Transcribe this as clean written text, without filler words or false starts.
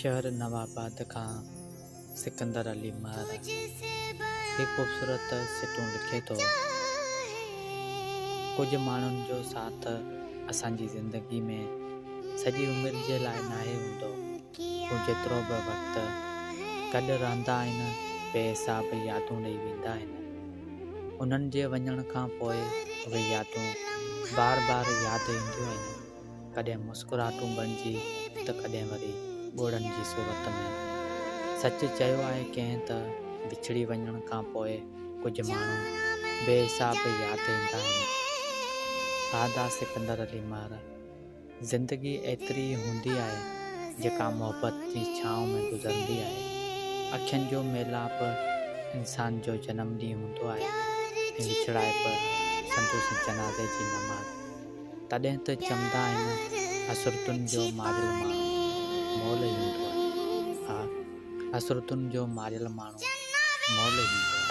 شهر نوآباد کان سڪندر علي مهر هي خوبصورت سٽون لکي ٿو. ڪجهه ماڻهن جو ساٿ اسان جي زندگي ۾ سڄي عمر جي لاء ناهي هوندو. هو جيترو به وقت گڏ رهندا آهن بي حساب يادون ڏئي ويندا آهن. انهن جي وڃڻ کان پوء اهي يادون بار بار ياد اينديون آهن. ڪڏهن مسڪراهٽون بڻجي ته ڪڏهن وري ڳوڙهن جي صورت ۾. سچ چيو آهي ڪنهن ته وڇڙي وڃڻ کان پوء ڪجهه ماڻهو بي حساب ياد ايندا آهن. ها ادا سڪندر علي مهر. زندگي ايتري ئي هوندي آهي جيڪا محبت جي ڇانو ۾ گذرندي آهي. اکين جو ميلاپ انسان جو جنم ڏينهن هوندو آهي ۽ وڇڙائپ سندس جنازي جي نماز. تڏهن ته چوندا آهن حسرتن جو ماريل ماڻهو مئل ئي هوندو آهي. ها حسرتن جو ماريل ماڻهو مئل ئي هوندو آهي.